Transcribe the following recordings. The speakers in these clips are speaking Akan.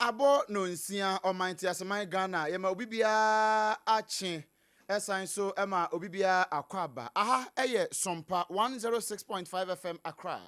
Abɔ nonsia, ɔman teaseman Ghana, yɛma obi biara akye, ɛsan so ma obi biara akwaaba. Aha yɛ Sompa 106.5 FM Accra.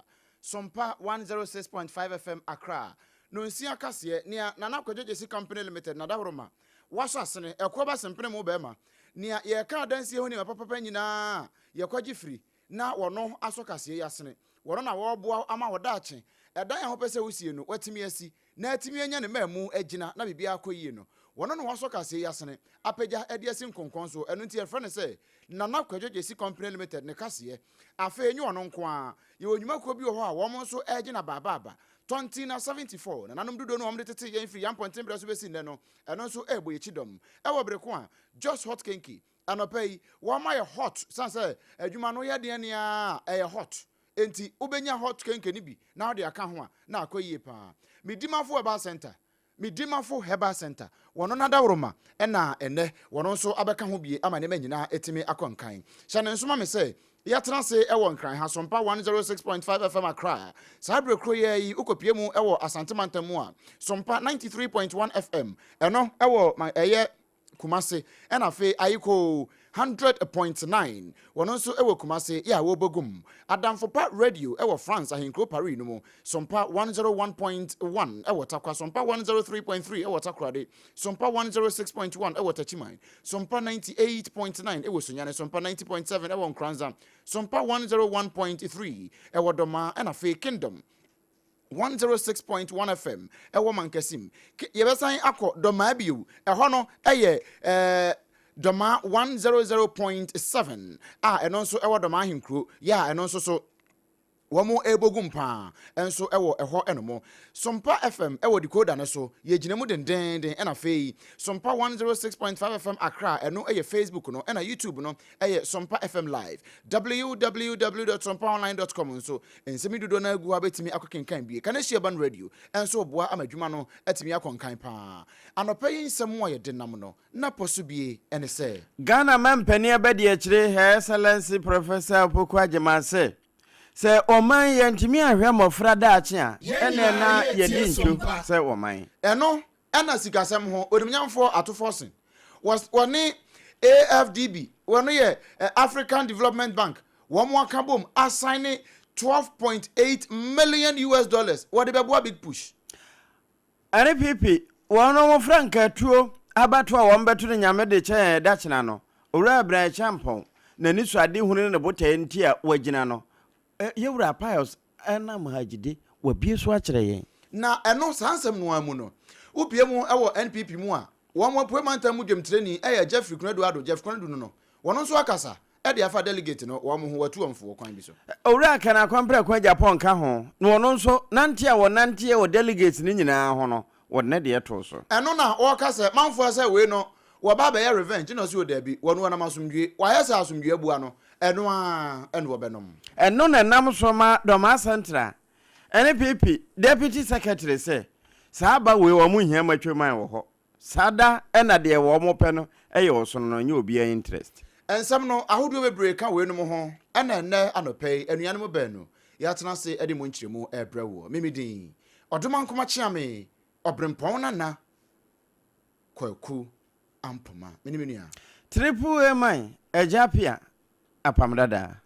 Sompa 106.5 FM Accra. Nonsia kaseɛ, nea Nana Kwadwo Gyesi Company Limited Nadaworoma wasɔ asene, ɛkoɔ ba sempene mo bɛɛma. Nea yɛreka adansie ho nneɛma papapa nyinaa a yɛkwagye firi na wɔno asɔ kaseɛ yi asene. Wɔno na wɔreboa wo ama wo daakye ɛdan a wopɛ sɛ wosie no woatumi asi na atumi anya ne mmamu agyina na biribiara akɔ yie no. Wɔno na wasɔ kaseɛ yi asene apagya de asi nkonkɔn soɔ. Ɛno nti yɛfrɛ no sɛ Nana Kwadwo Gyesi Company Limited ne kaseɛ. Afei ɛnyɛ ɔno nko ara, yɛwɔ nnwumakuo bi wɔ hɔ a wɔn nso regye no abaabaaba. Tɔntina 74, nananom dodoɔ no a wɔde tetee yɛn firi yɛn mpɔnten berɛ so bɛsi nnɛ no, ɛno nso rebɔ yɛn kyidɔm. Ɛwɔ bere ko a Jos Hot Kenke Anɔpa yi, wɔama yɛ hot sane sɛ adwuma no yɛ deɛn ara a, ɛyɛ hot. Enti wobɛnya hot kenke no bi na wode aka ho a, na akɔ yie pa ara. Medimafo Herbal Centre Medimafo Herbal Centre, wɔn no adaworoma na ɛnnɛ wɔn nso abɛka ho bie ama nneɛma nyinaa atumi akɔ nkan. Hyɛ no nso ma me sɛ yɛatena ase wɔ Nkran ha, Sompa 106.5 FM Accra. Saa berɛ koro yi ara yi, wokɔpue mu wɔ Asante mantam mu a, Sompa 93.1 FM, ɛno wɔ ma ɛyɛ Kumase, ɛna afei Ayikoo 100.9, wɔn nso wɔ Kumase, yɛ a wɔrebɔ gum. Adamfo Pa Radio wɔ France ahenkuro Paris no mu, Sompa 101.1 wɔ Tarkwa, Sompa 103.3 wɔ Takoradi, Sompa 106.1 wɔ Techiman, Sompa 98.9 wɔ Sunyani, Sompa 90.7 wɔ Nkoranza, Sompa 101.3 wɔ Dɔmaa, ɛna afei Kingdom 106.1 FM ɛwɔ Mankasim. Yɛbɛsan akɔ Dɔmaa bio. Ɛhɔ no ɛyɛ ɛɛ Dɔmaa 100.7 a ɛno nso ɛwɔ Dɔmaa ahenkuro yɛ a ɛno nso so wɔn ɛrebɔ gum paa nso ɛwɔ ɛhɔ ɛnom. Sompa FM ɛwɔ decoder no so yɛgyina mu dendeenden ɛna afei Sompa 106.5 FM Accra ɛno ɛyɛ Facebook no ɛna YouTube no ɛyɛ Sompa FM Live. www.sompaonline.com nso Nsɛm yi dodoɔ no ara gu hɔ a bɛtumi akɔkenkan bi. Kaneshie Urban Radio nso reboa ama adwuma no atumi akɔ nkan pa ara. Anɔpa yi nsɛm a yɛde nam no nnapɔ so bie ne sɛ. Ghana Mampanin Abadiakyire Her Excellency Professor Opoku Agyemang se, sɛ ɔman yi yɛntumi anhwɛ mmɔfra daakye a, ɛneɛ na yɛdi ntwo sɛ ɔman. Ɛno Ɛna sikasɛm ho onimnyamfoɔ Ato Forson, wɔ wɔne AFDB, wɔno yɛ African Development Bank, wɔn aka bom asaene 12.8 million US dollars wɔde bɛboa Big Push. NPP, wɔn wɔn frankaatuo abatoɔ a wɔn bɛto no Nyame de kyɛ yɛn ɛda kyena no, Owura Abraham Acheampong, n'anisoadehunu ne ne botaeɛ nti a wagyina no, Yɛwura Pius Ɛnam ha gyidi, wabue so akyerɛ yɛn. Na ɛno, saa nsɛm no ara mu no, wopue mu wɔ NPP mu a, wɔn Apuei Mantam mu dwamtirani yɛ Jeffrey Konadu Addo, Jeff Konadu no no, wɔn nso akasa de afa delegate no wɔn ho, wɔatu wɔn fo wɔ kwan bi so. Owura Ken Akwan-Preko Agyapong ka ho, na ɔno nso, nante a wɔnanteɛ wɔ delegates no nyinaa ho no, wɔde ne deɛ too so. Ɛno na wɔka sɛ manfoɔ sɛ wei no wɔba abɛyɛ revenge na ɔse o daabi wɔno wɔnam asomdwie wɔayɛ sɛ asomdwie abua no ɛno ara ɛna wɔbɛnom. Ɛno na ɛnam so ma Dormaa Central ne PP Deputy Secretary sɛ saa aba wei wɔn nhia matwaman wɔ hɔ. Saa da na deɛ wɔn pɛ no yɛ ɔsono no ɛnyɛ obiara interest. Nsɛm no ahodoɔ bebree ka weinom ho ɛna ɛnnɛ anɔpa yi anuanom baanu yɛatena ase de mu nkyerɛmu rebrɛ woɔ. Me me din Ɔdomankoma Kyeame Ɔbrempɔn Nana Kwaku Ampoma. Me ne me nua. Triple A man, Agya Appiah, Apam Dada.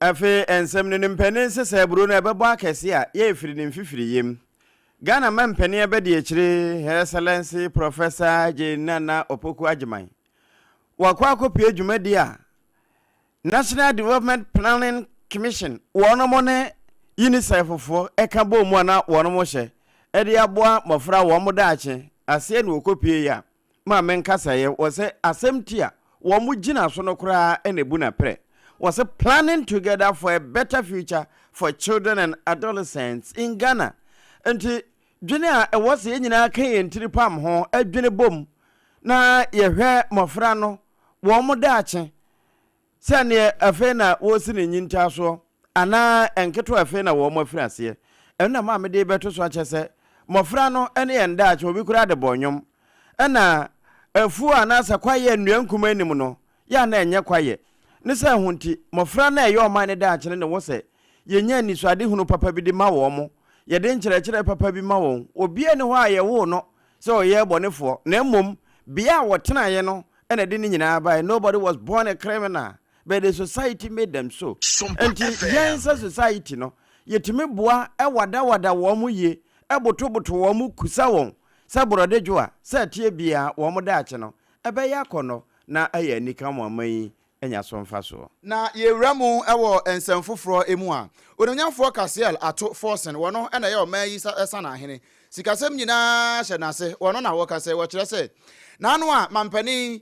Afei nsɛm no ne mpanin sesa aburo no ɛbɛbɔ akɛse a yɛ ɛfiri ne mfifiri yam. Ghana ma mpanin abadiakyire Her Excellency Professor Jane Nana Opoku Agyemang wakɔ akɔpue dwumadi a National Development Planning Commission wɔnom ne UNICEF foɔ ɛka bɔɔ mu a na wɔnom hyɛ ɛde aboa mmɔfra wɔn daakye aseɛ na wɔkɔpue yi a ma menkasaeɛ wɔ sɛ asɛm ti a wɔn gyina so no koraa na ebu na prɛ. Wɔ sɛ Planning Together for a Better Future for Children and Adolescents in Ghana. Nti dwene a ɛwɔ sɛ yɛn nyinaa ka yɛn tiri pam ho dwene bom na yɛhwɛ mmɔfra no wɔn daakye Sɛ neɛ afei na wɔresi no nyintaasoɔ anaa nketewa afei na wɔn afiri aseɛ. Ɛno na maa mede rebɛto so akyɛ sɛ mmɔfra no ne yɛn daakye, obi koraa de bɔ nnwom. Ɛna Afuo anaasɛ kwaeɛ a nnua nkumaa nni mu no, yɛ a na ɛnyɛ kwaeɛ. Ne sɛ ɛho nti, mmɔfra no a ɛyɛ ɔman no daakye no na ɛwɔ sɛ yɛnya anisoadehunu papa bi de ma wɔn, yɛde nkyerɛkyerɛ papa bi ma wɔn. Obiara nni hɔ a yɛwoo no sɛ ɔyɛ bɔnefoɔ, na mmom bea a wɔtenaeɛ no na ɛde ne nyinaa baeɛ. Nobody was born a criminal, but the society made them so. Enti yɛn sɛ society no, yɛtumi boa wadawada wɔn yie, botoboto wɔn, kusa wɔn sɛ borɔde dwo a, sɛ ɛteɛ biara wɔn daakye no, ɛbɛyɛ akɔnnɔ na ayɛ anika ma ɔman yi anya so mfasoɔ. Na yɛwura mu wɔ nsɛm foforɔ mu a, Onuonyamfoɔ Cassiel Ato Forson, wɔno na ɛyɛ ɔman yi Sanahene. Sikasɛm nyinaa hyɛ n'ase, wɔno na wɔka sɛ, wɔkyerɛ sɛ, n'ano a mampanin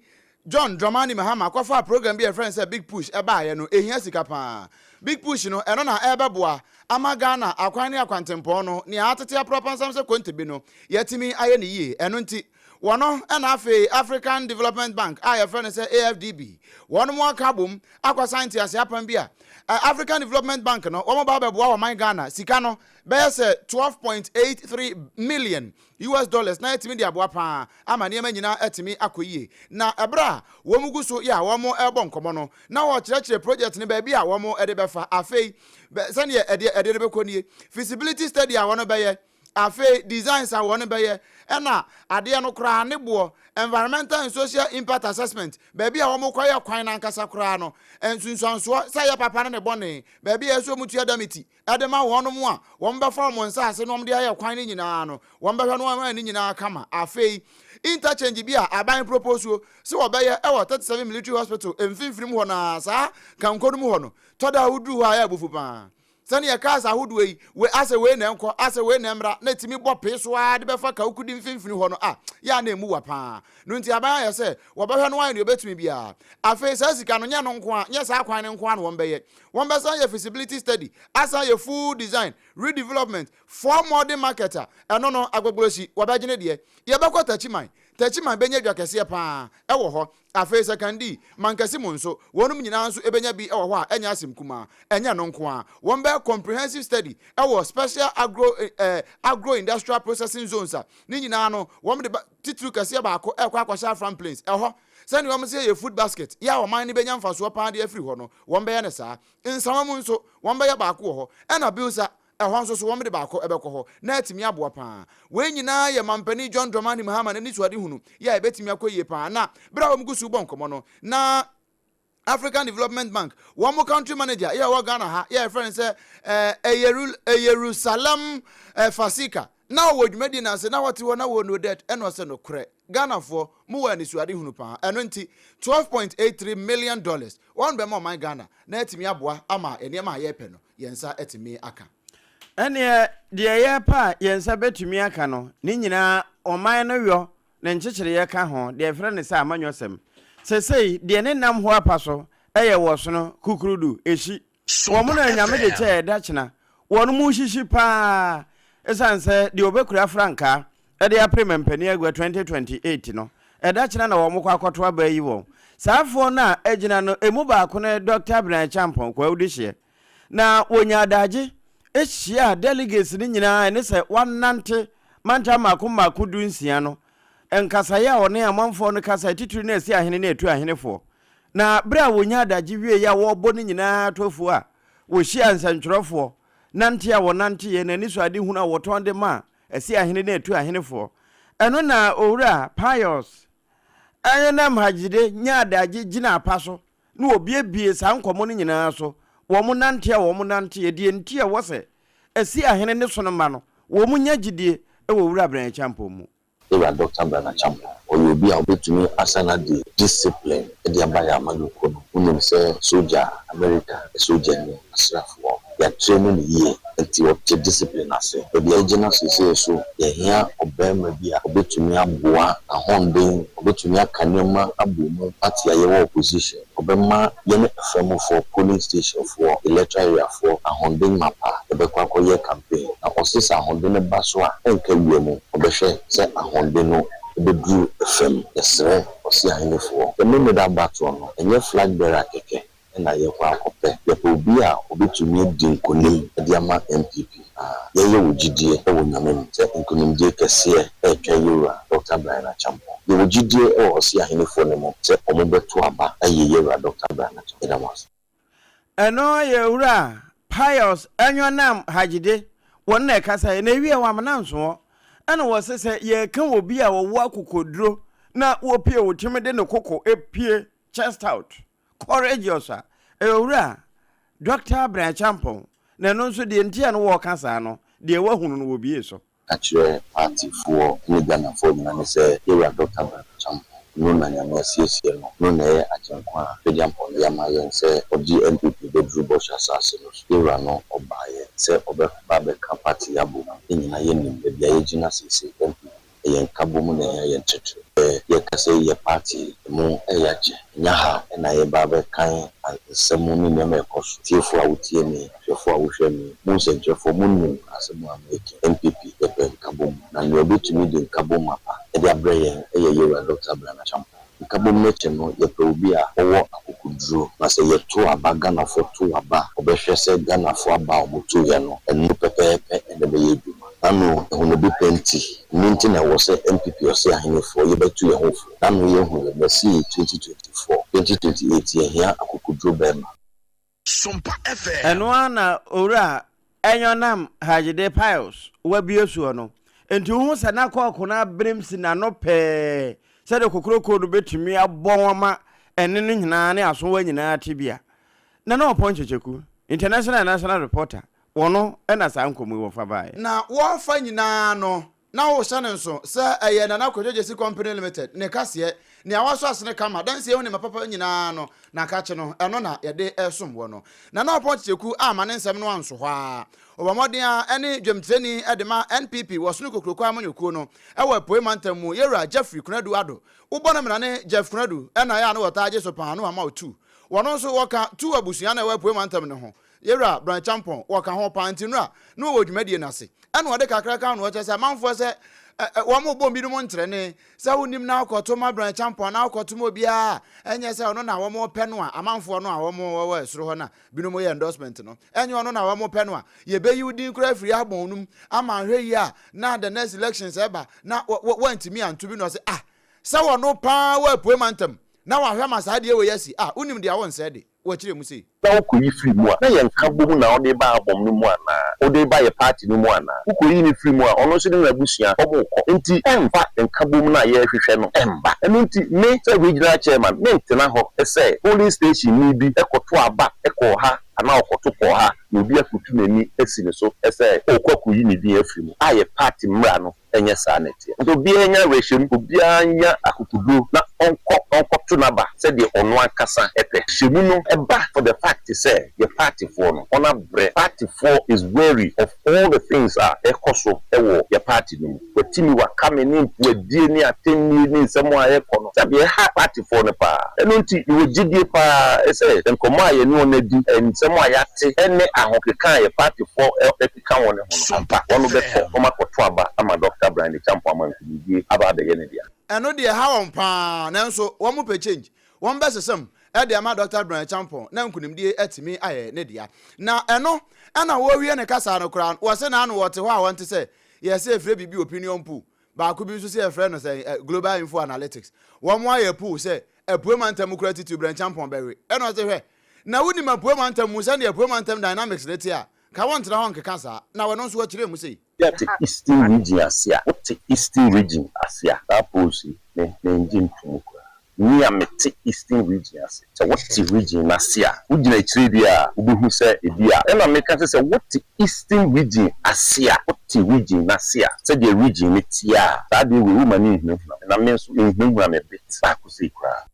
John Dramani Mahama kɔfaa program bi a yɛfrɛ no sɛ Big Push baeɛ no, ɛhia sika pa ara. Big Push no, ɛno na ɛrebɛboa ama Ghana akwan ne akwantempɔn no, nea atete aprapansam sɛ konte bi no, yɛatumi ayɛ no yie. Ɛno nti, wɔno na afei African Development Bank a yɛfrɛ no sɛ AFDB, wɔnom aka abom akɔsan nteaseɛ apam bi a African Development Bank no, wɔba abɛboa ɔman Ghana, sika no bɛyɛ sɛ 12.83 million US dollars na atumi de aboa paa ama nneɛma nyinaa atumi akɔ yie. Na ɛberɛ a wɔn gu so yɛ a wɔrebɔ nkɔmmɔ no, na wɔrekyerɛkyerɛ project no baabi a wɔde bɛfa. Afei, sɛdeɛ ɛdeɛ ɛde no bɛkɔ nie, feasibility study a wɔn bɛyɛ, afei designs a wɔn bɛyɛ, ɛna adeɛ no koraa ne boɔ, environmental and social impact assessment, baabi a wɔkɔyɛ kwan no ankasa koraa no, nsunsuansoɔ sɛ ɛyɛ papa ne ne bɔne, baabi a ɛsɛ wɔtua damiti, de ma wɔnom a wɔbɛfa wɔn nsase na wɔde ayɛ kwan no nyinaa no, wɔbɛhwɛ na wɔayɛ ne nyinaa kama. Afei, interchange bi a aban proposuo sɛ wɔbɛyɛ wɔ 37 Military Hospital mfimfini mu hɔ no ara, saa kanko no mu hɔ no, tɔ da a woduru hɔ a ɛyɛ abufu pa ara. Sɛdeɛ cars ahodoɔ yi, wei asɛ wei na ɛnkɔ, asɛ wei na ɛmmra, na ɛtumi bɔ pee so ara de bɛfa Kawukudi mfimfini hɔ no a, yɛ a na ɛmu wa pa ara. No nti aban ayɛ sɛ wɔbɛhwɛ na wɔayɛ nea wɔbɛtumi biara. Afei saa sika no, nyɛ ɛno nko ara, nyɛ saa kwan no nko ara na wɔbɛyɛ. Wɔbɛsan ayɛ feasibility study, asan ayɛ full design, redevelopment, for modern market a, ɛno no, Agbogbloshie, wɔbɛgye ne deɛ. Yɛbɛkɔ Techiman. Techiman bɛnya dwa kɛseɛ pa ara wɔ hɔ. Afei Sekandi, Mankesimo nso, wɔnom nyinaa nso bɛnya bi wɔ hɔ a ɛnyɛ asɛm kumaa. Ɛnyɛ ɛno nko ara, wɔbɛyɛ comprehensive study wɔ special agro eh, agro-industrial processing zones a ne nyinaa no, wɔde ba, titiriw kɛseɛ baako rekɔ akɔhyɛ Afram Plains, ɛhɔ. Sɛnea wɔn sɛ yɛ food basket yɛ a ɔman no bɛnya mfasoɔ paa de afiri hɔ no, wɔbɛyɛ no saa. Nsama mu nso, wɔbɛyɛ baako wɔ hɔ. Ɛna Bilsa, ɛhɔ nso so wɔde baako bɛkɔ hɔ na atumi aboa paa. Wei nyinaa yɛ Mampanin John Dramani Mahama n'anisoadehunu yɛ a ɛbɛtumi akɔ yie paa. Na berɛ a wɔgu so rebɔ nkɔmmɔ no, na African Development Bank, wɔn country manager yɛ ɔwɔ Ghana ha, yɛ yɛfrɛ no sɛ eh, Eyerusalem eh, Fasika, na ɔwɔ dwumadie no ase, na wɔte hɔ na wɔ no debt, ɛna ɔsɛ nokorɛ, Ghanafoɔ, mowɔ anisoade hunu paa, ɛno nti, 12.83 million dollars, wɔn bɛma ɔman Ghana, na atumi aboa ama nneɛma a yɛpɛ no, yɛn nsa atumi aka. Ɛneɛ, deɛ yɛpɛ a yɛn nsa bɛtumi aka no, ne nyinaa ɔman no yɔ Ne nkyekyereeɛ ka ho, deɛ yɛfrɛ no sɛ amanyɔsɛm. Sesei, deɛ ne nam hɔ apa so yɛ wɔsono, kukurudu, ehyi. Wɔn na Nyame de kyɛɛ da kyena. Wɔn mu hyehye paa esiane sɛ deɛ ɔbɛkura frankaa de apere mampanin agua 2028 no, ɛda kyena na wɔn kɔ akɔto aba ayi wɔn. Saa foɔ no a agyina no, emu baako ne Dɔkta Abena Acheampong, Kwawu Dehyeɛ. Na wɔnyaa adagye hyiaa delegates no nyinaa ɛne sɛ wɔanante mantam mmaako mmaako dunsia no nkasaeɛ a ɔne amanfoɔ no kasae titiri no asi ahene ne atu ahenefoɔ. Na berɛ a wɔnyaa adagye wieeɛ a wɔrebɔ no nyinaa toafuo a wɔhyiaa nsɛntwerɛfoɔ nante a wɔnanteeɛ na anisoadehunu a wɔtɔn de maa asi ahene ne atu ahenefoɔ. Ɛno na Owura Pius Ayenam Hadzide nyaa adagye gyinaa apa so na wɔbuebuee saa nkɔmmɔ no nyinaa so, wɔn nante a wɔn nanteɛ, deɛ nti a ɛwɔ sɛ ɛsi ahene ne sono mma no, wɔn nya gyidie wɔ Owura Bryan Acheampong mu. Ewura Dɔkta Bryan Acheampong, ɔyɛ obi a ɔbɛtumi asan ade discipline de aba yɛn amanyɔkuo no mu. Wonim sɛ sogya, Amerika sogyani, asraafoɔ, yɛatraini no yie nti ɔte discipline ase. Baabi a yɛgyina seesei nso, yɛhia ɔbarima bi a ɔbɛtumi aboa n'ahoɔden, ɔbɛtumi aka nneɛma abɔ mu, party a yɛwɔ opposition, ɔbɛma yɛne ɛfam foɔ, polling station foɔ, electoral area foɔ ahoɔden mapa a yɛbɛkɔ akɔyɛ campaign. Na ɔse sɛ ahoɔden no ba so a, ɛnka wia mu, ɔbɛhwɛ sɛ ahoɔden no bɛduru fam. Yɛsrɛ ɔse ahenefoɔ, sɛ Memeneda abatoɔ no, ɛnyɛ flag bearer kɛkɛ na yɛkɔ akɔpɛ. Yɛpɛ obi a ɔbɛtumi adi nkonim de ama NPP. Na yɛyɛ wɔ gyidie wɔ Nyame mu sɛ nkonimdie kɛseɛ retwɛn yɛwura Dɔkta. Dɔkta Bryan Acheampong. Yɛwɔ gyidie wɔ Ɔse Ahenefoɔ no mu sɛ wɔbɛto aba ayi Yɛwura Dɔkta Bryan Acheampong. Yɛda mo ase. Ɛno yɛ Owura Pius Anyoanam Hajide wɔn na ɛkasaeɛ na ɛwieɛ wamena nsoɔ ɛna wɔse sɛ yɛreka obi a ɔwɔ akokoduro na wɔpue wɔtumi de ne koko pue chest out courageous a ɛyɛ Owura Dɔkta Bryan Acheampong na ɛno nso deɛ nti a na wɔreka saa no deɛ wahunu no wɔbue so. Ka kyerɛ party foɔ ne Ghana foɔ nyina ne sɛ yɛwura Dɔkta Bernard Acheampong no na Nyame asiesie no, no na ɛyɛ agyenkwa a Twedeampɔn de ama yɛn sɛ ɔde NPP bɛduru bɔhyɛ asaase no so. Yɛwura no ɔbaeɛ sɛ ɔbɛba abɛka party yi abom. Yɛn nyina yɛnim baabi a yɛgyina seesei NPP. Ɛyɛ nkabom na ɛhia yɛn titiriw. Sɛ yɛka sɛ yɛ party mu ɛyɛ akyɛ, ɛnyɛ ha na yɛba abɛkan nsɛm ne nneɛma a ɛkɔ so. Tiefo a wotie me, ahwɛfo a wohwɛ me, mo nsɛnkyerɛfoɔ monim asɛm a mereka yi. NPP, yɛpɛ nkabom, na nea ɔbɛtumi de nkabom mapa de abrɛ yɛn yɛ Yɛwura Dɔkta Bryan Acheampong. Nkabom no akyi no, yɛpɛ obi a ɔwɔ akokoduro, na sɛ yɛto aba, Ghanafoɔ to aba a, ɔbɛhwɛ sɛ Ghanafoɔ aba a wɔtoeɛ no, ɛno pɛpɛɛpɛ na ɛbɛyɛ adwuma. Nano ɛhonobi pɛ nti, ɛno nti na ɛwɔ sɛ NPP ɔse ahenefoɔ yɛbɛtu yɛn ho fo. Nano yɛhu yɛn mɛsii 2024, 2028 yɛhia akokoduro bɛɛma. Sompa FM. Ɛno ara na Owura Enyonam Hajide Pius wabue soɔ no. Enti wohu sɛ na kɔɔko no abenem si n'ano pɛɛ sɛdeɛ kokuroko no bɛtumi abɔ wɔn ma ɛnne no nyinaa ne asowa nyinaa tebea. Nana Ɔpɔn Kyekyeku, International and National Reporter, wɔno na saa nkɔmmɔ yi wɔfa baeɛ. Na wɔfa nyinaa no, na wohyɛ no nso sɛ ɛyɛ Nana Kwadwo Gyasi Company Limited ne kaseɛ, nea wasɔ asene kama, adansie ho nneɛma papa nyinaa no, na kakye no, ɛno na yɛde resom wɔ no. Nana Ɔpɔn Kyekyeku amma ne nsɛm no anso hɔ ara. Ɔbɔ mmɔden ara ne dwamtirani de ma NPP wɔ Sono Kokuroko Amanyɔkuo no wɔ Apuei Mantam mu, Yɛwura Jeffrey Konadu Addo. Wobɔ no mmara ne Jeff Konadu na ɛyɛ a na wɔtaa gye so paa na wama wo tu. Wɔno nso wɔka Tu abusua no a ɛwɔ Apuei Mantam no ho. Yɛwura Brian Champon, wɔka ho paa nti nnora na wɔwɔ dwumadie no ase. Ɛna ɔde kakra ka ho na ɔkyerɛ sɛ amanfoɔ sɛ wɔn bɔ binom ntrɛne sɛ wonim na wokɔto ma Brian Champon anaa wokɔto ma obiara a ɛnyɛ sɛ ɔno na wɔn pɛ no a amanfoɔ no a wɔn wɔ soro hɔ no a binom yɛ endorsement no ɛnyɛ ɔno na wɔn pɛ no a yɛbɛyi wo din koraa afiri abɔn no mu ama ahwɛ yie a na the next elections ɛba na wɔantumi anto bi na ɔsɛ ah sɛ wɔno paa wɔ apue mantam na wahwɛ ma saa deɛ wei asi ah wonim deɛ wonsɛ de wɔakyerɛ mu sei. Na wokɔyi firi mu a, na yɛn nkabom na wode ba album no mu anaa? Wode ba yɛ party no mu anaa? Wokɔyi no firi mu a, ɔno nso ne n'abusua, wɔrekɔ. Nti ɛmfa nkabom no a yɛrehwehwɛ no mma. Ɛno nti me sɛ regional chairman, mentena hɔ sɛ polling station ni bi kɔto aba kɔɔ ha anaa ɔkɔto kɔɔ ha na obi akɔtu n'ani asi ne so sɛ ɔrekɔ akɔyi ne din afiri mu a yɛ party mmara no Ɛnyɛ saa na ɛteɛ. Nti obiara nya awerɛhyɛmu, obiara nya akokoduro na ɔnkɔ ɔnkɔto n'aba sɛdeɛ ɔno ankasa pɛ. Hyɛmu no ba for the fact sɛ yɛ partyfoɔ no wɔn abrɛ. Partyfoɔ is weary of all the things a ɛkɔ so wɔ yɛ party no mu. Watimi waka me ne mpuadie ne atɛnnie ne nsɛm a ɛkɔ no sɛdeɛ ɛha partyfoɔ no paa. Ɛno nti mewɔ gyidie paa sɛ nkɔmmɔ a yɛne wɔn adi, nsɛm a yɛate ne ahokeka a yɛ partyfoɔ ka wɔn ho no, ampa, wɔn bɛkɔ wɔn akɔto aba ama Dɔkta Brian Acheampong ama nkunimdie aba abɛyɛ ne dea. Ɛno deɛ ɛha wɔn paa nanso wɔn pɛ change. Wɔn bɛsesa mu de ama Dɔkta Brian Acheampong na nkunimdie atumi ayɛ ne dea. Na ɛno na wɔrewie ne kasa no koraa no, wɔse naano wɔte hɔ a wɔnte sɛ yɛse yɛfrɛ biribi opinion poll, baako bi nso se yɛfrɛ no sɛn, Global Info Analytics. Wɔn ayɛ poll sɛ Apue mantam mu koraa titiriw Brian Acheampong bɛwe. Ɛna ɔse hwɛ, na wonim Apue mantam mu sɛdeɛ Apue mantam dynamics no te a, Ka wɔntena hɔ nkeka saa. Na wɔno nso wɔkyerɛɛ mu sei. Wote Eastern Region ase a, wote Eastern Region ase a, saa post yi, me, mengye nto mu koraa. Me a mete Eastern Region ase, sɛ wote region no ase a, wogyina akyire bi a, wobɛhu sɛ ebi a, ɛna meka sɛ, sɛ wote Eastern Region ase a, wote region no ase a, sɛdeɛ region no teɛ a, saa adeɛ wei womma no nhunahuna me, na me nso ɛnhunahuna me bit baako sei koraa.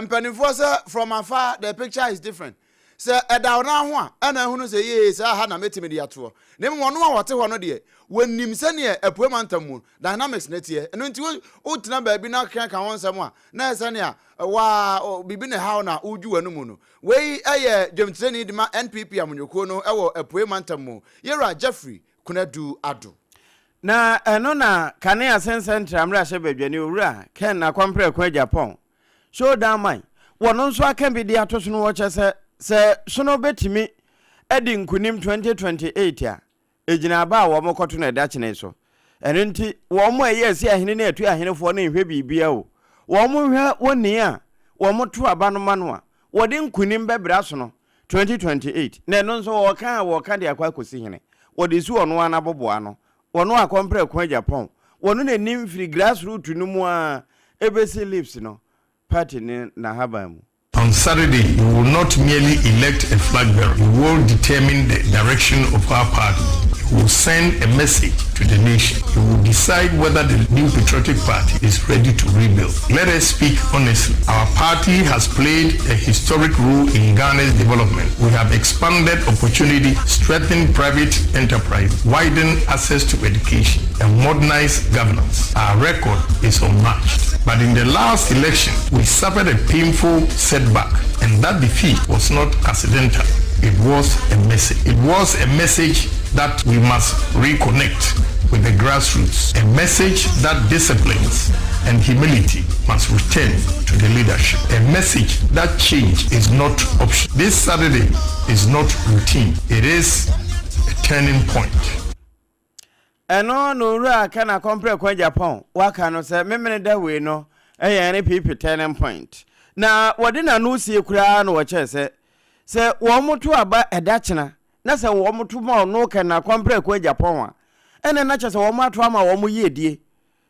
Mpanimfoɔ sɛ from afar the picture is different. Sɛ ɛda wo nan ho a, ɛna ahunu sɛ yee saa ha na mɛtumi de atoɔ. Na mmom ɔno a ɔte hɔ no deɛ, wɔnim sɛdeɛ Apue mantam mu dynamics no teɛ. Ɛno nti wotena baabi na keka ho nsɛm a, na ɛyɛ sɛnea waa biribi na ɛha wo na wodwu w'anomu no. Wei yɛ dwamtirani de ma NPP amanyɔkuo no wɔ Apue mantam mu, Yɛwura Jeffrey Konadu Addo. Na ɛno na kane asɛnsɛntra mmarahyɛbadwani Owura Ken Akwampreko Agyapong Showdown man wɔno nso aka bi de ato so no wɔkyɛ sɛ sɛ Sono bɛtumi adi nkunim 2028 a, ɛgyina aba a wɔkɔto no ɛda kyene so. Ɛno nti, wɔn a ɛyɛ Asiahene ne Atuahenefoɔ no nhwɛ biribiara o, wɔn hwɛ onii a wɔto aba no ma no a, wɔde nkunim bɛbrɛ asono 2028. Na ɛno nso wɔka a wɔka de akɔ akɔsi hene. Wɔde si ɔno ara n'aboboano. Wɔno akɔmprɛko agyapɔn. Wɔno na nim firi grass root no mu ara ɛbɛsi leaves no, party no n'ahaban mu. On Saturday, you will not merely elect a flag bearer, you will determine the direction of our party. You will send a message to the nation. You will decide whether the New Patriotic Party is ready to rebuild. Let us speak honestly. Our party has played a historic role in Ghana's development. We have expanded opportunity, strengthened private enterprise, widened access to education, and modernized governance. Our record is unmatched. But in the last election, we suffered a painful setback, and that defeat was not accidental. It was a message. It was a message that we must reconnect with the grassroots, a message that disciplines and humility must return to the leadership, a message that change is not optional. This Saturday is not routine. It is a turning point. Ɛno na Owura Ken Akɔmprɛko Agyapong waka no sɛ Memeneda wei no yɛ NPP turning point. Na wɔde n'ano sie koraa na wɔkyɛɛ sɛ, sɛ wɔto aba ɛda kyena na sɛ wɔto ma ɔno Ken Akɔmprɛko Agyapong a, ɛnna na kyerɛ sɛ wɔato ama wɔn yiedie.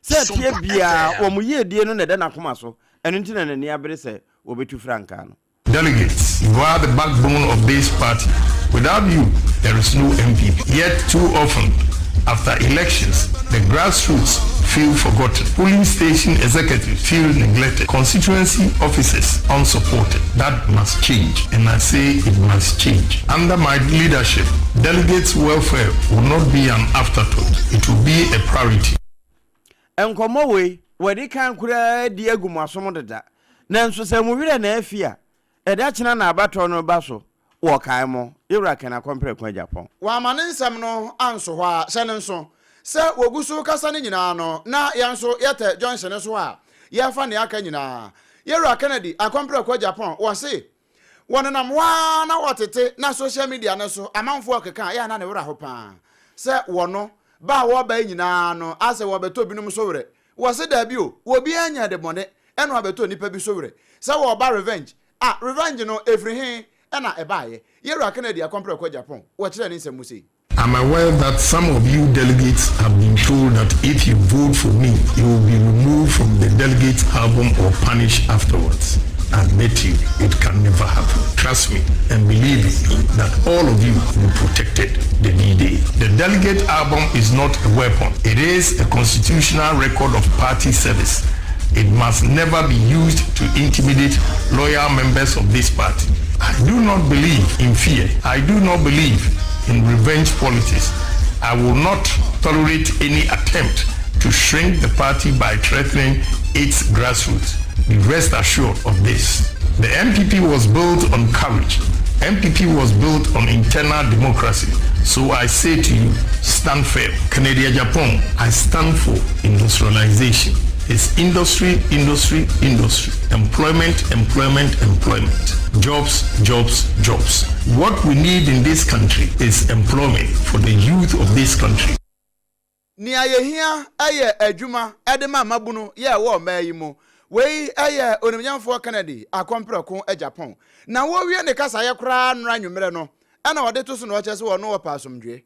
Sɛ ɛteɛ biara, wɔn yiedie no na ɛda n'akoma so, ɛno nti na n'ani abere sɛ wɔbɛtu frankaa no. Delegates, you are the backbone of this party. Without you, there is no NPP. Yet too often, after elections, the grassroots feel forgotten. Polling station executives feel neglected. Constituency officers unsupported. That must change. And I say it must change. Under my leadership, delegates' welfare will not be an afterthought. It will be a priority. Nkɔmmɔ wei, wɔadi kan koraa adi agu mo asom deda. Nanso sɛ mo werɛ na afi a, ɛda kyena na abatoɔ no reba so, wɔkae mo. Yewura Ken Akɔmprɛko Agyapong. Wamma ne nsɛm no anso hɔ ara. Hyɛ no nso sɛ wɔgu so rekasa no nyinaa no, na yɛn nso yɛtɛ junction no so a yɛrefa nea aka nyinaa. Yewura Kennedy Akɔmprɛko Agyapong, wɔse Wɔnenam hɔ ara na wɔtete na social media no so amanfoɔ rekeka a, ɛyɛ a na ne werɛ aho pa ara sɛ wɔno, ba a wɔreba yi nyinaa no asɛ wɔrebɛtɔ binom so werɛ. Wɔse daabi o, obiara nyɛɛ de bɔne ɛna wabɛtɔ nnipa bi so werɛ. Sɛ wɔreba revenge a, revenge no ɛfiri he na ɛbaeɛ? Yɛwura Kennedy Akɔmprɛko Agyapong, wɔkyerɛɛ ne nsɛm mu sei. I'm aware that some of you delegates have been told that if you vote for me, you will be removed from the delegates album or punished afterwards. I bet you it can never happen. Trust me and believe in me that all of you will be protected the D-Day. The delegate album is not a weapon. It is a constitutional record of party service. It must never be used to intimidate loyal members of this party. I do not believe in fear. I do not believe in revenge politics. I will not tolerate any attempt to shrink the party by threatening its grassroots. Be rest assured of this. The NPP was built on courage. NPP was built on internal democracy. So I say to you, stand firm. Kennedy Agyapong, I stand for industrialization. It's industry, industry, industry. Employment, employment, employment. Jobs, jobs, jobs. What we need in this country is employment for the youth of this country. Nea yɛhia yɛ adwuma de ma mmabunu yɛ wɔ ɔman yi mu. Wei yɛ Onimnyamfoɔ Kennedy Akɔmprɛko Agyapong. Na wɔrewie ne kasaeɛ koraa nnora anwummerɛ no, ɛna ɔde to so na ɔkyerɛ sɛ ɔno ɔpɛ asomdwoeɛ.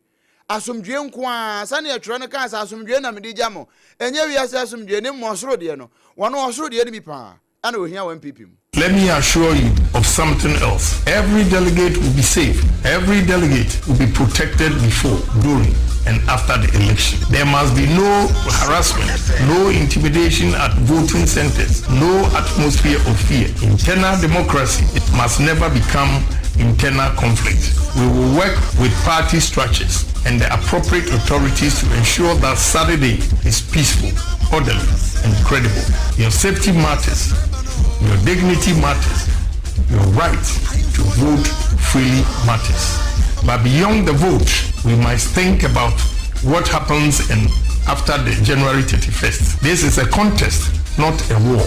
Asomdwoeɛ nko ara, sɛdeɛ twerɛ no kaa sɛ asomdwoeɛ na mede gya mo, ɛnyɛ wiase asomdwoeɛ na mmom ɔsoro deɛ no, wɔno ɔsoro deɛ no bi paa ɛna ɔhia wɔ NPP mu. Let me assure you of something else. Every delegate will be safe. Every delegate will be protected before, during, and after the election. There must be no harassment, no intimidation at voting centers, no atmosphere of fear. Internal democracy must never become internal conflict. We will work with party structures and the appropriate authorities to ensure that Saturday is peaceful, orderly, and credible. Your safety matters. Your dignity matters. Your right to vote freely matters. But beyond the vote, we must think about what happens in after the January 31st. This is a contest, not a war.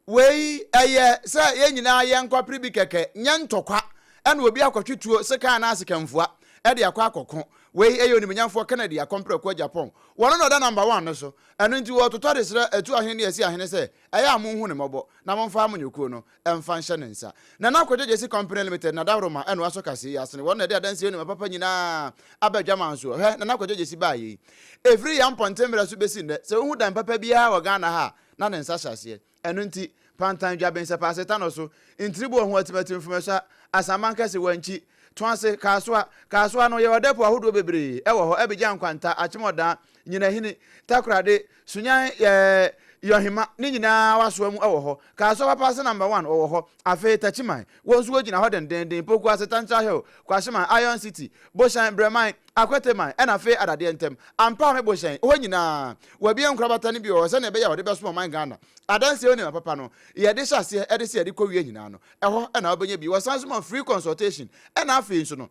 Wei ɛyɛ sɛ yɛn nyinaa yɛnkɔpere bi kɛkɛ, nyɛ ntɔkwa ɛna obi akɔtwe tuo, sekan anaa sekanfua de akɔ akɔko. Wei yɛ Onimuonyamfoɔ Kennedy Akɔmprɛko Agyapong. Wɔno na ɔda number one no so. Ɛno nti wɔretotɔ de srɛ Atu Ahene ne Asi Ahene sɛ ɛyɛ a monhu no mmɔbɔ na momfa amanyɔkuo no mfa nhyɛ ne nsa. Nana Kwadwo Gyasi Company Limited na Dawuroma ɛna wasɔ kaseɛ yi asene. Wɔn na ɛde adansie nneɛma papa nyinaa aba adwaman soɔ. Hwɛ Nana Kwadwo Gyasi baayɛ yi. Ɛfiri yɛn mpɔnten mmerɛ so bɛsi nnɛ, sɛ wohu dan papa biara wɔ Ghana ha a, na ne nsa hyɛ aseɛ. Ɛno nti, Pantan, Dwaben, Sɛpaase, Tanɔ so, Ntiriboɔ ho Atimatim, Mfomɛsua, Asaman Kɛse, Wankyi, Toase, Kasoa, Kasoa no, yɛwɔ dɛpo ahodoɔ bebree wɔ hɔ, Abigya Nkwanta, Akyemɔdaa, Nyinahini, Takorade, Sunyan, ɛɛ, Yɔhema, ne nyinaa wasoa mu wɔ hɔ. Kasoa papa ase number one, wɔwɔ hɔ. Afei, Takyiman, wɔn nso wɔgyina hɔ dendeenden, Pokuase, Tantra Hill, Kwahyeman, Iron City, Bohyɛn, Brɛman, Akwateman, ɛna afei Adadeɛ ntam. Ampa me Bohyɛn, hɔ nyinaa, wɔabue nkorabata no bi wɔ hɔ sɛdeɛ ɛbɛyɛ a wɔde bɛsom ɔman Ghana. Adanseɛ onima papa no, yɛde hyɛ aseɛ de sɛ yɛde kɔ wie nyinaa no, ɛhɔ na wobɛnya bi. Wɔsan nso ma free consultation, ɛna afei nso no,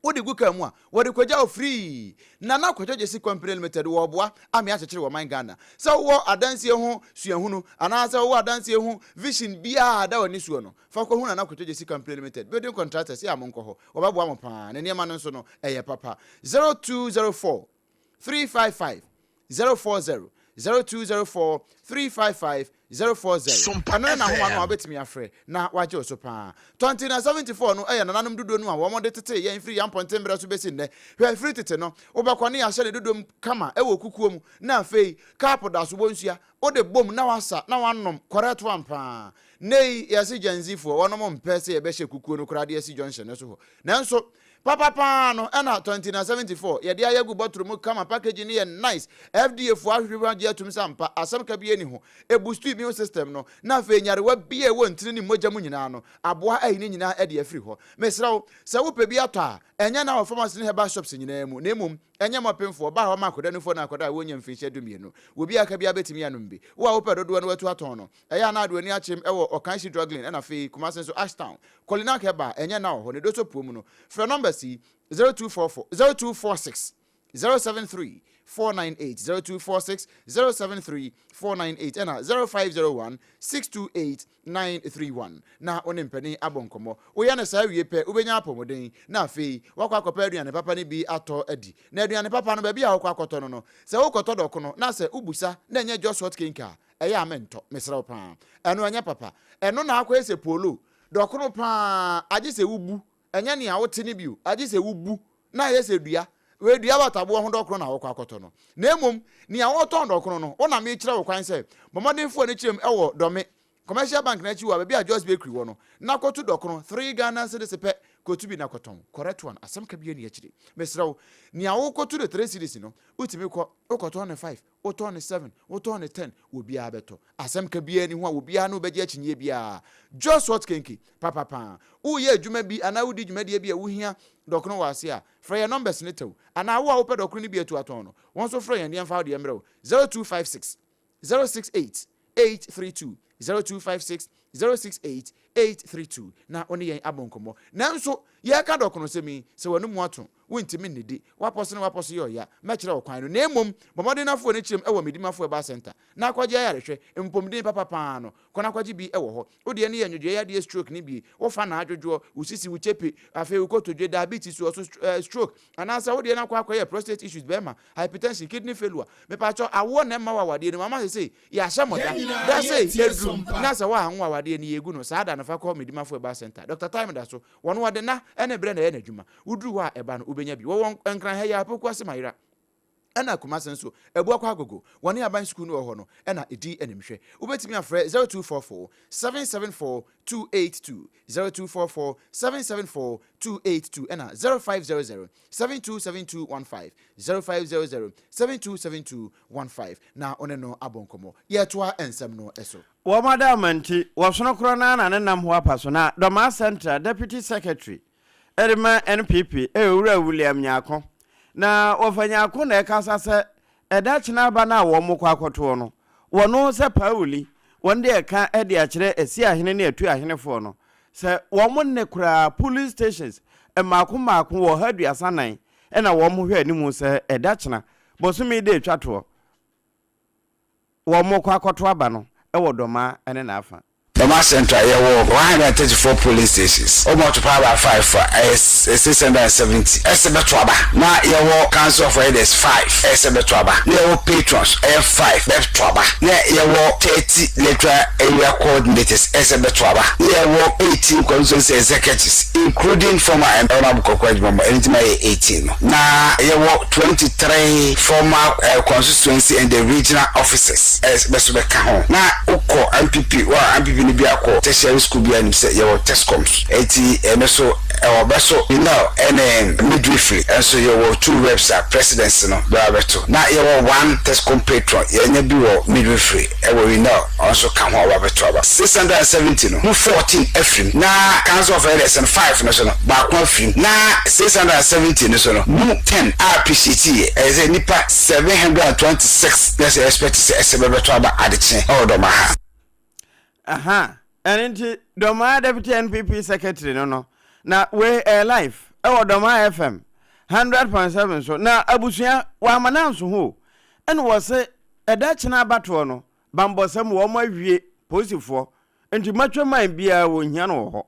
wode gu kaa mu a, wɔde kɔgya wo free. Nana Kwadwo Gyesi Company Limited wɔreboa ame akyekyere wɔ man Ghana. Sɛ wowɔ adansie ho suahunu anaasɛ wowɔ adansie ho vision biara a ɛda w'ani soɔ no, fa kɔhu Nana Kwadwo Gyesi Company Limited, Building Contractors, yɛ a monkɔ hɔ, wɔbɛboa mo paa. Ne nneɛma no nso no, ɛyɛ papa. 0204 355 040 0204 355 040. Sompa Ɛno ne n'ahoma no a FM. wobɛtumi afrɛ na wagye wo so paa. Tɔnte na 74 no yɛ nananom dodoɔ no a wɔde tetee yɛn firi yɛn mpɔnten berɛ so bɛsi nnɛ. Hwɛ, firi tete no, wobɛkɔ ne yɛahyɛ ne dodom kama wɔ kukuo mu, na afei kaapo da so bɔ nsua, wode bom na woasa na woanom correct one paa. Nnɛ yi, yɛse Gen Z foɔ, wɔnom mpɛ sɛ yɛbɛhyɛ kukuo no koraa de asi junction no so hɔ. Nanso, Papa paa no ɛna 2974 yɛde ayɛ agu bɔtoro mu kama, packaging no yɛ nice, FDA foɔ ahwehwɛ mu agye atum sɛ ampa asɛm ka biara nni ho, ɛboostu immune system no na afei nyarewa biara ɛwɔ ntini ne mogya mu nyinaa no aboa ayi ne nyinaa adi afiri hɔ. Mesrɛ wo sɛ wopɛ bi atɔ a ɛnyɛ na wɔ pharmacy ne herbal shops nyinaa mu na mmom ɛnyɛ mmɔpemfoɔ, baa hɔ ma akɔdanufoɔ ne akɔdaa a wɔnnya mfinhyia dumienu. Obi a aka biara bɛtumi anom bi. Wo a wopɛ dodoɔ na watu atɔn no, Ɛyɛ a na ade ani akyem wɔ Ɔkanhyi Drug Lane ɛna afei Kumasi nso Ashtown. Kolinak Herbal ɛnyɛ na wɔ hɔ, ne doso puo mu no. Frɛ numbers yi, 0244 0246 073 498, 0246 073 498 ɛna 0501 628 931 na wo ne mpanin abɔ nkɔmmɔ. Woyɛ no saa wie pɛ, wobɛnya apɔmuden na afei woakɔ akɔpɛ aduane papa no bi atɔ adi. Na aduane papa no, baabi a wokɔ akɔtɔ no no, sɛ wokɔtɔ dɔkono na sɛ wobusa na ɛnyɛ Just Hot Kenka a, Ɛyɛ a mentɔ, mesrɛ wo paa. Ɛno ɛnyɛ papa. Ɛno na akɔyɛ sɛ polo. Dɔkono paa, agye sɛ wobu. Ɛnyɛ nea wote no bio, agye sɛ wobu na ayɛ sɛ dua. Wei dua bataboɔ ho dɔkono na wokɔ akɔtɔ no. Na mmom, nea ɔretɔn dɔkono no, wo na merekyerɛ wo kwan sɛ, bɔ mmɔden fa w'ani kyerɛ mu wɔ Dɔme Commercial Bank no akyi hɔ a, baabi a Joyce Bakery wɔ no, na kɔto dɔkono, three Ghana cedis pɛ, kɔtu bi na kɔtɔn. Correct one, asɛm ka biara nni akyire. Mesrɛ wo, nea wokɔtu no three cedis no, wotumi kɔ, wokɔtɔn no five, Wotɔn no seven, wotɔn no ten, obiara bɛtɔ. Asɛm ka biara nni ho a obiara ne wo bɛgye akyinnyeɛ biara. Just what kenke, papapaa. Woreyɛ adwuma bi anaa woredi dwumadie bi a wohia dɔkono wɔ ase a, frɛ yɛn numbers no tɛw. Anaa wo a wopɛ dɔkono no bi atu atɔn no, wo nso frɛ yɛn na yɛmfa wo deɛ mmrɛ wo. 0256 068 832, 0256 068 832 na wo ne yɛn abɔ nkɔmmɔ. Nanso yɛreka dɔkonosɛm yi, sɛ w'anomu ato, wontumi nnidi, w'apɔ so ne w'apɔ so yɛ ɔya, mɛkyerɛ wo kwan no. Na mmom, bɔ mmɔden na fa w'ani kyerɛ mu wɔ Medimafo Herbal Centre na akɔgye ayarehwɛ, mpomden papa pa ara no. Kɔ na kɔgye bi wɔ hɔ. Wo deɛ no yɛ nnwodwoeɛ yadeɛ stroke no bi, wo fa na adwodwoɔ, wo sisi, wo kyepe, afei wo kotodwe, diabetes, ɔso, stroke, anaasɛ wo deɛ no akɔ akɔyɛ prostate issues, bɛrima, hypertension, kidney failure. Mepakyɛw, awoɔ na ɛmma wo awadeɛ no mu ama sesei yɛahyɛ mo da. Da sei ɛduru na sɛ woanwo awadeɛ no yɛgu no, saa da no fa kɔ Medimafo Herbal Centre. Doctor Time da so, wɔn wɔde nna ne berɛ na ɛyɛ n'adwuma. Woduru hɔ a ɛba no wobɛnya bi. Wɔwɔ Nkran ha yi ara, Pokuase Mayera. Ɛna Kumase nso, Abuakwa Agogo, wɔne aban sukuu no wɔ hɔ no na ɛdi animhwɛ. Wobɛtumi afrɛ 0244 774 282, 0244 774 282 ɛna 0500 727215, 0500 727215 na wo ne no abɔ nkɔmmɔ. Yɛretoa nsɛm no so. Wɔn adaama nti, wɔsono korɔ no ara na ne nam ho apa so. Na Dormaa Central Deputy Secretary de ma NPP yɛ Owura William Nyarko. Na wɔfa Nyarko na ɛkasa sɛ ɛda kyena aba no a wɔn kɔ akɔtoɔ no, wɔno sɛ Pauli, wɔn de ɛka de akyerɛ Asiahene ne Atuahenefoɔ no sɛ wɔn nne koraa polling stations mmaako mmaako wɔ ɔha aduasa nan na wɔn hwɛ animu sɛ ɛda kyena bosome yi da ɛtwa toɔ wɔn kɔ akɔto aba no wɔ Dɔmaa ne n'afa. Dormaa Central yɛwɔ 134 polling stations, wo multiply by 5 a ɛyɛ 670 ɛsɛ bɛto aba. Na yɛwɔ Council of Elders 5 ɛsɛ bɛto aba. Na yɛwɔ Patrons ɛyɛ 5 bɛto aba. Na yɛwɔ 30 Electoral Area Coordinators ɛsɛ bɛto aba. Na yɛwɔ 18 Constituency Executives including former Honourable Kwaku Agyemang ɛno nti ma yɛ 18 no. Na yɛwɔ 23 former constituency and the regional officers bɛso bɛka ho. Na wokɔ NPP wo a NPP no bi akɔ tertiary school biara nim sɛ yɛwɔ TESCOMs nti ɛno so ɛwɔ bɛso. UNEL ɛne midwifery nso yɛwɔ two reps a presidency no bɛba bɛto. Na yɛwɔ one TESCOM patron yɛanya bi wɔ midwifery ɛwɔ UNEL ɔno nso ka ho a ɔba bɛto aba. 670 no mu 14 afiri mu na Council of Elders no five no so no baako afiri mu na 670 no so no mu 10 a appreciate yɛ ɛyɛ sɛ nnipa 726 na sɛ expect sɛ ɛsɛ bɛbɛto aba adekye ɛwɔ Dɔmaa ha. Aha, ɛno nti Dɔmaa Deputy NPP Secretary no no, na wei ɛyɛ live ɛwɔ Dɔmaa FM 100.7 so, na abusua wɔama no anso ho o, ɛna wɔse ɛda kyena abatoɔ no Bambɔsɛm wɔn awie polisifoɔ nti matwa man biara wɔn hia no wɔ hɔ.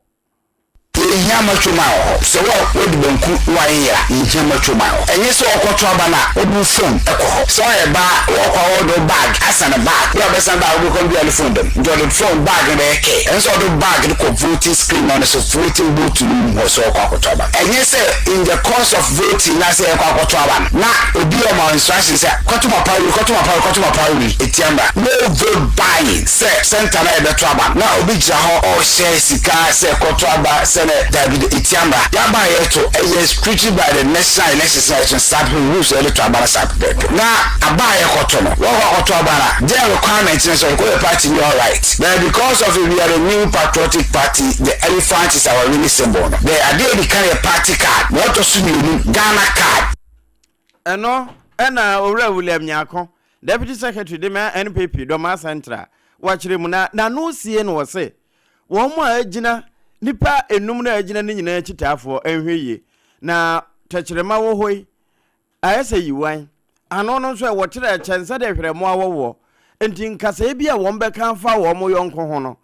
Yɛnhia macho man wɔ hɔ. Sɛ wo a wadi banku na wayeyera, yɛnhia macho man wɔ hɔ. Ɛnyɛ sɛ wɔkɔto aba no a wode wo phone kɔ hɔ. Sɛ woayɛ baa a wɔkɔ a wɔde wo bag asane bag. Berɛ a wobɛsane bag wobɛkɔ no bi a ne phone da mu. Nti ɔde phone bag no bɛyɛ kɛ. Ɛnsɛ sɛ ɔde bag no kɔ voting screen no so voting booth no mu hɔ sɛ ɔrekɔ akɔto aba no. Ɛnyɛ sɛ in the course of voting na sɛ yɛkɔ akɔto aba no na obi ɔma wo instruction sɛ kɔto papa wei, kɔto papa wei, kɔto papa wei, ɛtia mmara. No vote buying sɛ center no a yɛbɛto aba no na obi gyina hɔ ɔrehyɛ sika sɛ kɔto aba sɛ nɛ daabi de ɛtia mmara. Yɛaba a yɛto ɛyɛ strictly by the national elections na yɛto no saa pɛpɛ rules a yɛde to aba no saa pɛpɛɛpɛ. Na aba a yɛkɔto no wɔkɔ akɔto aba no a deɛ requirement ne sɛ wokɔyɛ party ni alright but because of we are a new patriotic party the elephant is our winning symbol no the adeɛ a ɛdi kan yɛ party card na ɛtɔ so mmienu Ghana card. Ɛno na Owura William Nyarko, Deputy Secretary de ma NPP Dormaa Central, wakyerɛ mu na n'ano sie no ɔse wɔn a agyina nnipa nnum no a agyina no nyinaa akyitaafoɔ nhwɛ yie na tɛkyerɛma wɔ hɔ yi ayɛ sɛ yiwan ano no nso ɛwɔ terɛ kyɛn sɛdeɛ hwerɛmoa wɔ woɔ nti nkasɛɛ bi a wɔn bɛka afa wɔn yɔnko ho no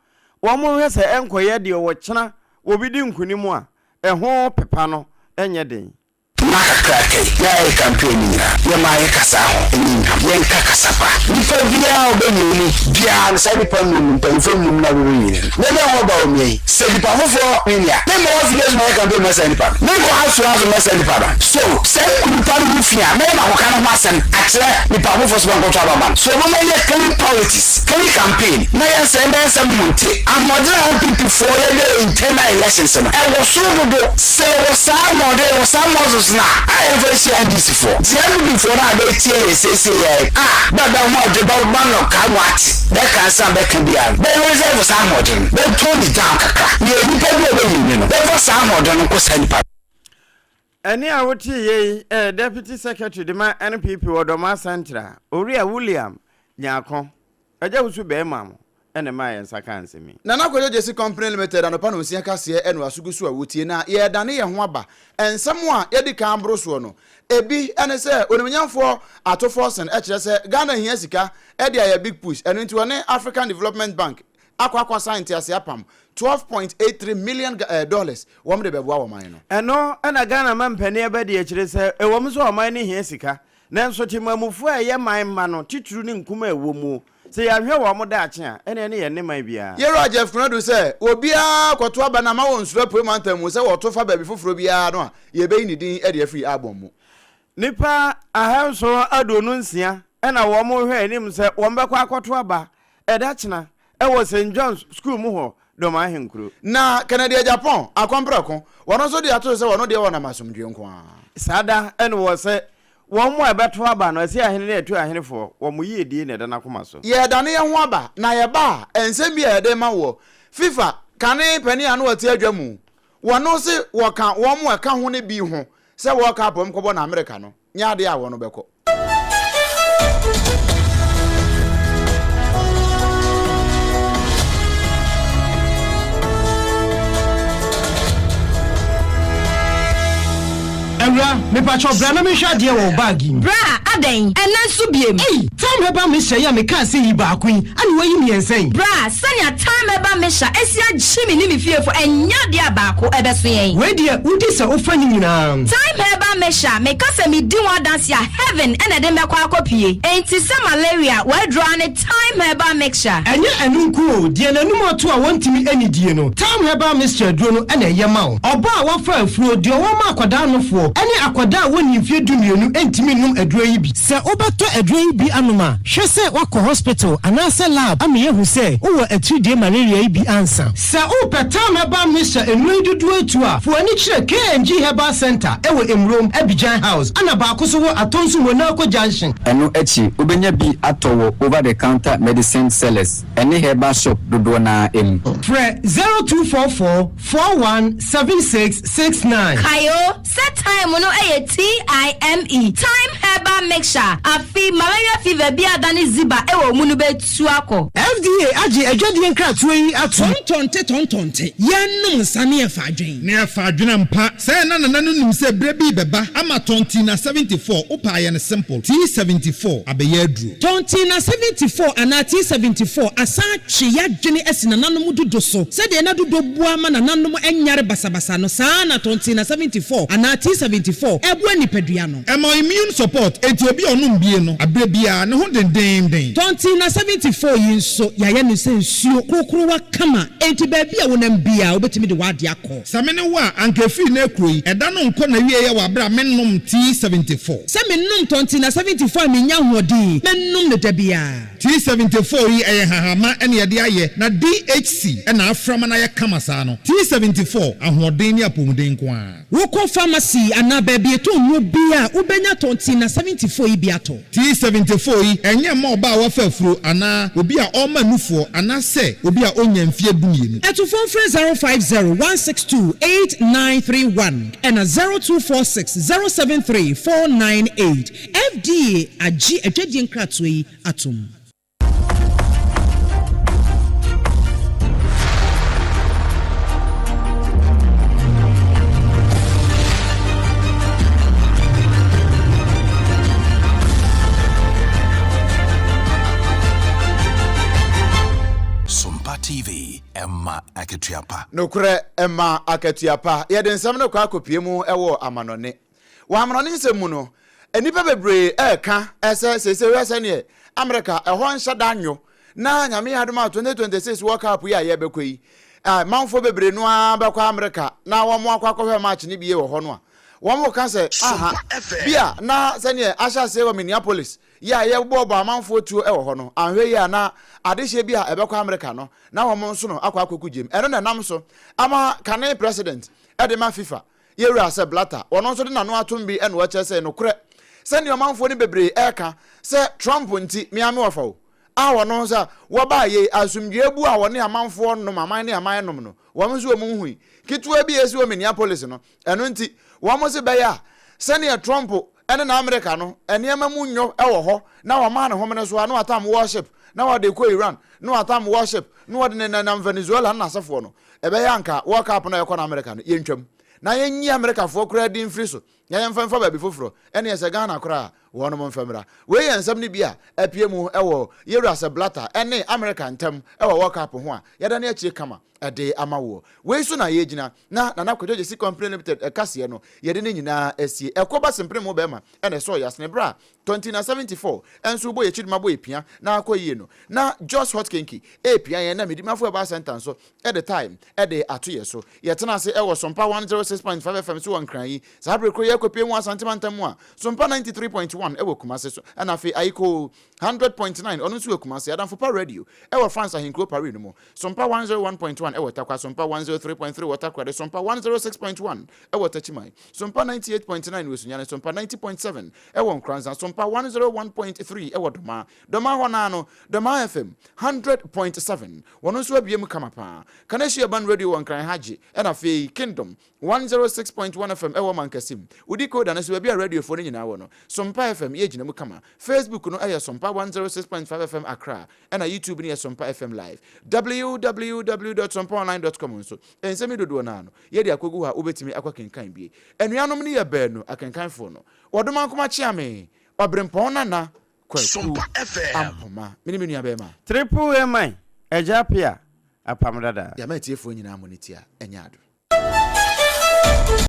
wɔn nhwɛ sɛ ɛnkɔyɛ deɛ ɔkyena wɔbi di nkunim a ɛho pepa no nyɛ den. Mma kakraka yi na yɛyɛ campaign no nyinaa yɛma yɛ kasaa ho ne nyam yɛnka kasa pa nipa biara a ɔbɛnyini biara no saa nipa num no mpanyinfoɔ num no a wɔbɛnyini no na ɛbɛn hɔ ba omia yi sɛ nipa foforɔ nyini a memmɔ wɔ fidie so mɛyɛ campaign ma saa nipa no menkɔ ha sua so ma saa nipa no so sɛ nipa no ho fi a mɛyɛ makɔka no ho asɛm akyerɛ nipa foforɔ so bɛnkɔtɔ aba ma no so moma yɛ clean politics clean campaign na yɛnsɛ mbɛyɛ nsɛm ho nte ahoɔden a NPP foɔ yɛyɛ internal elections no ɛwɔ soro dodo Sɛ yɛwɔ saa ahoɔden, yɛwɔ saa muscles no a, a yɛmfa nhyia NDC foɔ. Nti NPP foɔ no a bɛtie yɛn seesei yi a, bɛ bɛ ahoɔden bɛ ba no kaa mu ate, bɛ ka nsɛm a bɛka biara no, bɛ reserve saa ahoɔden no, bɛ tone it down kakra. Nea nipa bi a ɔbɛ wini no, bɛfa saa ahoɔden no nkɔ saa nipa no. Ɛnne a woteeɛ yi yɛ Deputy Secretary de ma NPP wɔ Dormaa Central, Owura William Nyarko. Agya Wusu Bɛɛma mo na ɛmaa yɛn nsa kaa nsɛm yi. Nana Kwadwo Gyasi Company Limited anɔpa nonsia kaseɛ ɛna waso gu so a wotie na yɛredane yɛn ho aba nsɛm a yɛadi kan aboro soɔ no ebi ne sɛ Onimuonyamfoɔ Ato Forson kyerɛ sɛ Ghana hia sika de ayɛ big push ɛno nti ɔne African Development Bank akɔ akɔ sign nteaseɛ apam 12.83 million dollars wɔn de bɛboa ɔman no. Ɛno na Ghana mampanin abadi akyire sɛ ɛwɔ mu sɛ ɔman no hia sika Nanso temamufo a ɛyɛ man mma no titiriw ne nkumaa a ɛwɔ mu, sɛ yɛanhwɛ wɔn daakye a, ɛnneɛ ne yɛn ne man biara. Yɛwura Jeff Konadu sɛ obiara kɔto aba no ama wɔnsuro Apuei Mantam mu sɛ wɔto fa baabi foforɔ biara no a, yɛbɛyi ne din de afiri album mu. Nnipa 726 na wɔrehwɛ anim sɛ wɔbɛkɔ akɔto aba ɛda kyena wɔ St. John's Sukuu mu hɔ, Dɔm Ahenkuro. Na Kennedy Agyapong, Akɔmprɛko, wɔno nso de ato so sɛ wɔno deɛ wɔnam asomdwoeɛ nko ara. Saa da no wɔ sɛ wɔn a ɛbɛto aba no, ɛsɛ ahene ne atu ahenefoɔ, wɔn yiedie na ɛda n'akoma so. Yɛredane yɛn ho aba, na yɛba a, nsɛm bi a yɛde rema woɔ. FIFA kane panin a na ɔte adwa mu, wɔno se wɔka wɔn a ɛka ho no bi ho sɛ World Cup a wɔkɔbɔ no Amerika no nyɛ adeɛ a wɔn bɛkɔ. Ewura, mepakyɛw bra na menhwɛ adeɛ wɔ wo bag yi mu. Bra, adɛn? Ɛnnɛ nso biem? Ei! Thyme Herbal Mixture yi a mekaa sɛ yi baako yi, ana woayi mmiɛnsa yi? Bra, sɛnea Thyme Herbal Mixture asi agye me ne me fiefo, ɛnyɛ adeɛ a baako ɛbɛso yɛn. Wei deɛ, wodi sɛ wofa ne nyinaa. Thyme Herbal Mixture, meka sɛ medi ho adanse a, heaven na ɛde me bɛkɔ akɔpue. Enti sɛ malaria, w'aduro ara ne Thyme Herbal Mixture. Ɛnyɛ ɛno nko o, deɛ n'anum ato a wɔntumi nnidie no, Thyme Herbal Mixture aduro no na ɛyɛ ma wo. Ɔbaa a wafa afuro, deɛ ɔwɔ ma akwadaa nofoɔ, ne akwadaa a wɔnnii mfeɛ dumienu ntumi nnom aduro yi bi. Sɛ wobɛtɔ aduro yi bi anom a, hwɛ sɛ woakɔ hospital anaasɛ lab ama yɛahu sɛ wowɔ atiridie malaria yi bi ansa. Sɛ wopɛ Thyme Herbal Mixture nnuro yi dodoɔ atu a, fa w'ani kyerɛ KNG Herbal Centre wɔ Emurom, Abidjan House, ɛna baako nso wɔ Atonsu Monaco Junction. Ɛno akyi, wobɛnya bi atɔ wɔ over the counter medicine sellers ne herbal shop dodoɔ no ara mu. Frɛ 0244 41 76 69. Kae o, sɛ thyme no yɛ TIME, Thyme Herbal Mixture, afe malaria fever bi a adane ziba wɔ wo mu no bɛtu akɔ. FDA agye adwadie nkratoɔ yi atom. Tɔntɔnte tɔntɔnte, yɛnnom nsa ne yɛfa adwen. Ne yɛfa adwen ampa. Sɛɛ na Nana no nim sɛ berɛ bi rebɛba ama Tɔntina 74, wopɛ a yɛ no simple, T74 abɛyɛ aduro. Tɔntina 74 anaa T74 asan atwe y'adwene asi nananom dodo so. Sɛdeɛ na dodo boa ma nananom nyare basabasa no, saa ara na Tɔntina 74 anaa T74 boa nipadua no. Ɛma immune support, enti obi a ɔnom bie no, aberɛ biara, ne ho dendeenden. Tɔntina 74 yi nso, yɛayɛ no sɛ nsuo korokorowa kama, enti baabi a wonam biara, wobɛtumi de w'adeɛ akɔ. Sɛ me ne wo a, anka ɛfiri nnɛ rekuro yi, ɛda no nkɔ n'awieɛ wɔ aberɛ a mennom T74. Sɛ menom Tɔntina 74 a mennya ahoɔden, mɛnom no da biara. T74 yi, ɛyɛ nhahamma na yɛde ayɛ, na DHC na afra ma no ayɛ kama saa no. T74, ahoɔden ne apɔmuden nko ara. Wokɔ pharmacy anaa baabi yɛtɔn nnuro biara a, wobɛnya Tɔntina 74 yi bi atɔ. T74 yi, ɛnyɛ mma ɔbaa a wafa afuro anaa obi a ɔrema nufoɔ anaasɛ obi a ɔnnya mfeɛ dumienu. Atufoɔ mfrɛ 050 162 8931 ɛna 0246 073 498. FDA agye adwadie nkratoɔ yi atom. Sompa TV, ɛma akatua pa. Nokorɛ ɛma akatua pa. Yɛde nsɛm no kɔ akɔpue mu wɔ amanɔne. Wɔ amanɔne nsɛm mu no, nnipa bebree reka sɛ seesei hwɛ sɛdeɛ Amerika ɛhɔ nhyɛ da nnwo na Nyame yɛ adom a 2026 World Cup yi a yɛrebɛkɔ yi, manfoɔ bebree no ara bɛkɔ Amerika na wɔn akɔ akɔhwɛ match no bie wɔ hɔ no a, wɔn reka sɛ aha bi a na sɛdeɛ ahyɛ aseɛ wɔ Minneapolis yi a yɛbɔɔbɔ amanfoɔ tuo wɔ hɔ no, anhwɛ yie a na adehyeɛ bi a ɛbɛkɔ Amerika no na wɔn nso no akɔ akɔku gyem. Ɛno na ɛnam so ama kane president de ma FIFA Yɛn Wura Sepp Blatter, ɔno nso de n'ano atom bi na ɔkyerɛ sɛ nokorɛ sɛdeɛ ɔmanfoɔ no bebree reka sɛ Trump nti me ara me wɔfa o a ɔno nso a wɔbaa yei asomdwoeɛ bu a wɔne amanfoɔ nom aman ne aman nom no wɔn nso wɔn nhui ketewa bi a ɛsi wɔ Minneapolis no ɛno nti wɔn se bɛyɛ a sɛdeɛ Trump ne n'Amerika no nneɛma mu nnwo wɔ hɔ na wɔmaa ne homene so a na watam warship na wɔde kɔ Iran na watam warship na wɔde ne nenam Venezuela ne n'asefoɔ no Ɛbɛyɛ a anka World Cup no a ɛkɔ no Amerika no, yɛntwam na yɛnyi Amerikafoɔ koraa din mfiri so na yɛmfa mfa baabi foforɔ. Ɛnneɛ sɛ Ghana koraa a, wɔnom mfa mmra. Wei yɛ nsɛm no bi a apue mu wɔ Yɛwura Sepp Blatter ne Amerika ntam wɔ World Cup ho a yɛadane akyire kama de ama woɔ. Wei so na yɛgyina na Nana Kwadwo Gyasi Company Limited kaseɛ no yɛde ne nyinaa asie. Ɛkɔ ba sempene mu bɛrima na ɛsɔɔ yɛasene berɛ a 2074 nso bɔ yɛkyidoma bɔ yɛpia na akɔ yie no na Jos Hot Kenki repia yɛn na Medimafo Herbal Centre nso de time de ato yɛ so. Yɛtena ase wɔ Sompa 106.5 FM so wɔ Nkran yi. Saa bere koro yi akɔpue mu wɔ Asante mantam mu a Sompa 93.1 wɔ Kumase so ɛna afei Ayikoo 100.9 ɔno nso wɔ Kumase, Adamfo Pa Radio wɔ France ahenkuro Paris no mu, Sompa 101.1 wɔ Tarkwa, Sompa 103.3 wɔ Takoradi, Sompa 106.1 wɔ Techiman, Sompa 98.9 wɔ Sunyani, Sompa 90.7 wɔ Nkoranza, Sompa 101.3 wɔ Domaa, Domaa hɔ no ara no, Domaa FM 100.7, wɔn nso abue mu kama paa. Kaneshie Urban Radio wɔ Nkran ha gye, ɛna afei Kingdom 106.1 FM wɔ Mankasim. Wo decoder no so, baabi a radiofoɔ no nyinaa wɔ no, Sompa FM yɛgyina mu kama. Facebook no yɛ Sompa 106.5 FM Accra ɛna YouTube no yɛ Sompa FM Live. Www dot sompaonline dot com nso, nsɛm yi dodoɔ no ara no, yɛde akɔgu hɔ a wobɛtumi akɔkenkan bi. Anuanom no yɛ baanu, akenkanfoɔ no, Wɔdomankoma Kyeame, Ɔberempɔn Nana Kwaku Ampoma. Me ne me nua bɛrima. Triple M I, Agya Appiah, Apam Dada. Yɛama atiefoɔ nyinaa mo ne ti a, ɛnyɛ ado.